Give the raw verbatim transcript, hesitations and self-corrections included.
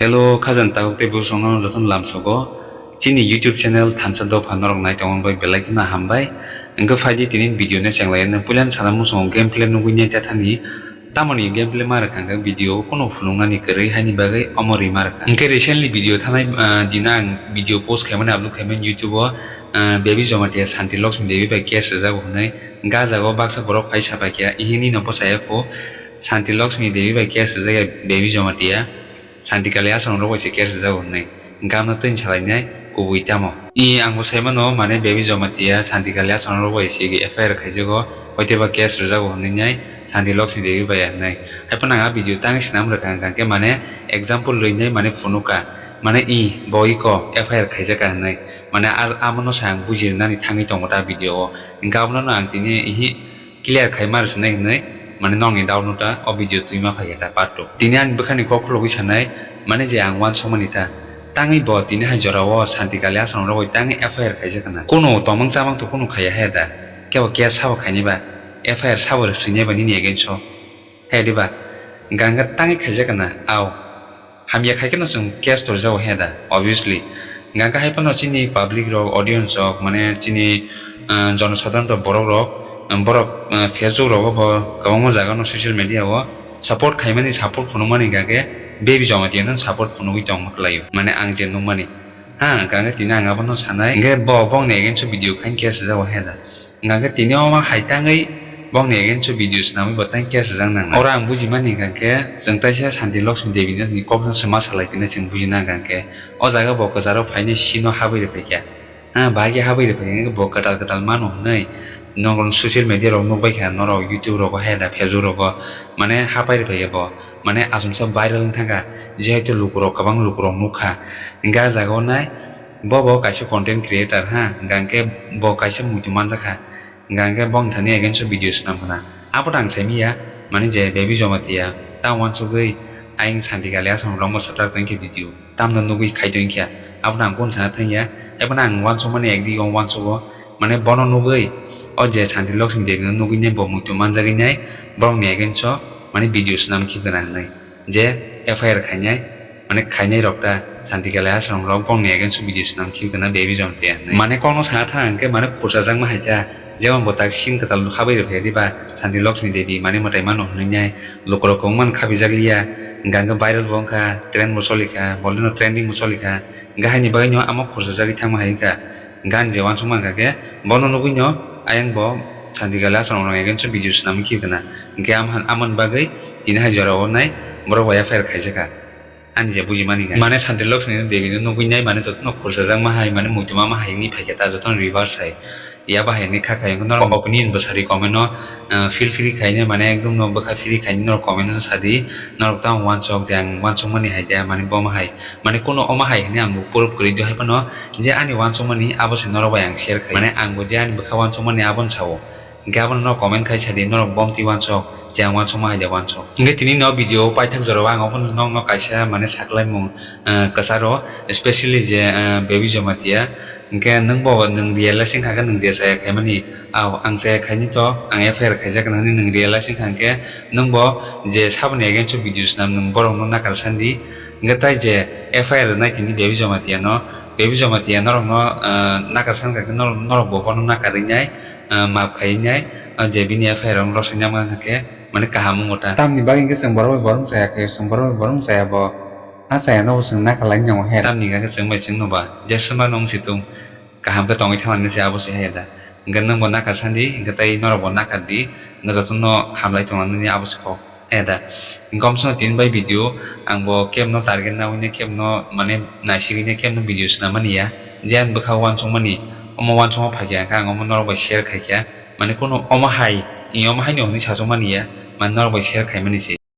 Hello, khajani takhuk tei bwswk rokno jotono lamsogo. Chini YouTube channel thansa dopha norok nai tongmani bai belai kheno hambai. Hwnkhe phaidi tini video no chenglai, nang puilani sana muchungo gameplay nugwi nai ta thani. Tamoni gameplay ma rwkha hwnkhe video o kunu phunuknani kwrwi haini bagwi omo rwi ma rwkha. Hwnkhe recently video thanai, ah, dina ang video post khaimani, upload khaimani YouTube o, ah, Baby Jamatia Santi Lakshmi Devi bai case rwjago hwnwi. Hwnkhe ah jaga o baksa borok phai sapaikha, ihini no bwsaya kho Santi Lakshmi Devi bai case rwjak ya Baby Jamatia. Santi Kali aswrwng rok bai se case rwjago hwnwi. Hwnkhe amno twi salainai kubui tamo? I, ang bo sai mano, mane Baby Jamatia Santi Kali aswrwng rok bai se F I R khaijago, hoiteba case rwjago hwnwi nai Santi Lakshmi Devi bai hwnwi. Haiphano ang a video tangwi swnam rwkha, hwnkha khe mane example rwinai mane phunukha, mane i bo iko F I R khaijakha hwnwi. Mane ar amono se ang buji rwnani thangwi tongo ta video o. Hwnkhe abono ang tini ihi clear khai ma rwswnai hwnwi, mane nokni doubt no ta o video twi ma phaikha ta part two. Tini ani bwkhani kok khulogwi sanai, mane je ang uansukmani ta. Tangwi bo tini hai jora o Santi Kali aswrwng rok bai tangwi F I R khaijak hwnna. Kunu tongmung chamung to kunu khaiya he da. Kebo case sabo khaini ba, F I R sabo rwswinai ba nini against o. He diba? Ganga tangwi khaijak hwnna, au. Hamya khai kheno chwng case torjao he da, obviously. Ganga hai phano chini public rok, audience rok, mane chini, ah, jonosadharon rok, borok rok, um, borok, ah, Facebook rogo bo kwbangma jaga no social media o support khaimani, support phunukmani hwnkha khe Baby Jamatia no support phunugwi tongma kwlaio. Mane ang je nukmani. Ha, hwnkha khe tini ang abono sanai. Hwnkhe bo bongni against o video khaini case rwjao he da. Hingkha khe tini omo hai tangwi bongni against o video swnamwi bo tang case rwjak nangnai. Oro ang bujimani hingkha khe chwng taisa Santi Lakshmi Devi ni kokno se ma salai tini chwng bujina hingkha khe o jaga bo kwcharo phainai sino habwi rwphaikha. Ha, bahai khe habwi rwphaikha hingkhe bo kwtal kwtal mano hwnwi norok social media rok nukbaikha, norok YouTube rogo hai da Facebook rogo mane hapai rwphaikha bo. Mane achomsa viral wng thangkha, jehetu lukurok kwbang lukurok nukha. Hingkhe ah jaga o nai bo bo kaisa content creator ha, hingkha khe bo kaisa muitu manjakha. Hingkha khe bong thani against o video swnam khna. Abo tang saimanya, mane je Baby Jamatia, ta uansugwi ayang Santi Kali aswrwng rok mosa tak tongkhe video. Tamno nugwi khai tongkha. Abono ang kunu sana thangya. Ebono ang uansukmani ekdigi o uansugo. Mane bono nugwi, o je Santi Lakshmi Devi no nugwi nai bo muitu manjagwi nai, borokni against o mane video swnam khe gwnang hinwi. Je F I R khainai, mane khainai rok ta Santi Kali aswrwng rok bongni against o video swnam khibi kana Baby Jamatia hinwi. Mane kokno sana thang hwnkhe mane khursajakma hai ta, jemon bo tak sin kwtal habwi rwphai diba Santi Lakshmi Devi mane mwtai mano hwnwi nai lukurok kwbangma khabijak liya, hwnkha hwnkhe viral bo wngkha, trend bo cholikha, bolino trending bo cholikha, hwnkhe haini bagwino amo khursajagwi thangma hai wngkha. Gan je uansukma hwnkha khe bono nugwino ayang bo Santi Kali aswrwng rok against o video swnamwi khibi kana. Hwnkhe am-, amoni bagwi tini hai jora o nai borok bai F I R khaijakha. Ani je bujimani hwnkha. Mane Santi Lakshmi Devi no nugwi nai mane jotono khursajakma hai mane muitu ma ma hai wngwi phaikha ta jotono reverse hai. Ya bahai ni kha khai wngkha norok opinion bwsari comment no, ah, feel free khaina mane ekdom no bwkha free khaina norok comment no sadi norok tamo uansuk je ang uansukmani hai de mane bomo hai. Mane kunu omo hai hwnwi ang bo proof kwrwi do hai phano je ani uansukmani abo se norok bai ang share khai. Mane ang bo je ani bwkha uansukmani abono sao. Hingkhe abono norok comment khai sadi norok bomtwi uansuk je ang uansukma hai de uansuk. Hingkhe tini no video paithak jorao ang obono nokno kaisa mane saklaimung, ah, kwcharo, especially je, ah, Baby Jamatia. Hingkhe nwng bo nwng realize wngkha khe nwng je chaya khaimani, au, ang chaya khaini to, ang F I R khaijak hwnwi nwng realize wngkha hwnkhe nwng bo je saboni against o video swnam nwng borokno nakar sandi. Hingkhe tai je F I R rwnai tini Baby Jamatia no, Baby Jamatia norokno, ah, nakar sankha khe norok, norok bo bono nakar rinai, ah, maap khai nai, ah, je bini F I R rok rosai nangma hwnkha khe mane kaham wngo ta. Tamni bagwi hwnkhe chwng borok bai borok chaya khe, chwng borok bai borok chaya bo. A chaya no bo chwng nakar lai nangma he. Tamni hwnkha khe chwng bai chwng no ba, jeswma nung si tung. Kaham khe tongwi thangna se abo se hai da. Hingkhe nwng bo nakar sandi, hingkhe tei norok bo nakar di, hingkhe jotono hamlai tongna nini abo se kok. Hai da. Hingkhe omsongo tini bai video, ang bo kebno target nawi ne kebno mane naisigwi ne kebno video swnam mani ya. Je ang bwkha uansukmani, omo uansukma phaikha hingkhe ang omo norok bai share khaikha. Mane kunu omo hai, i omo hai no hwnwi sachukmani ya, mane norok bai share khaimani se.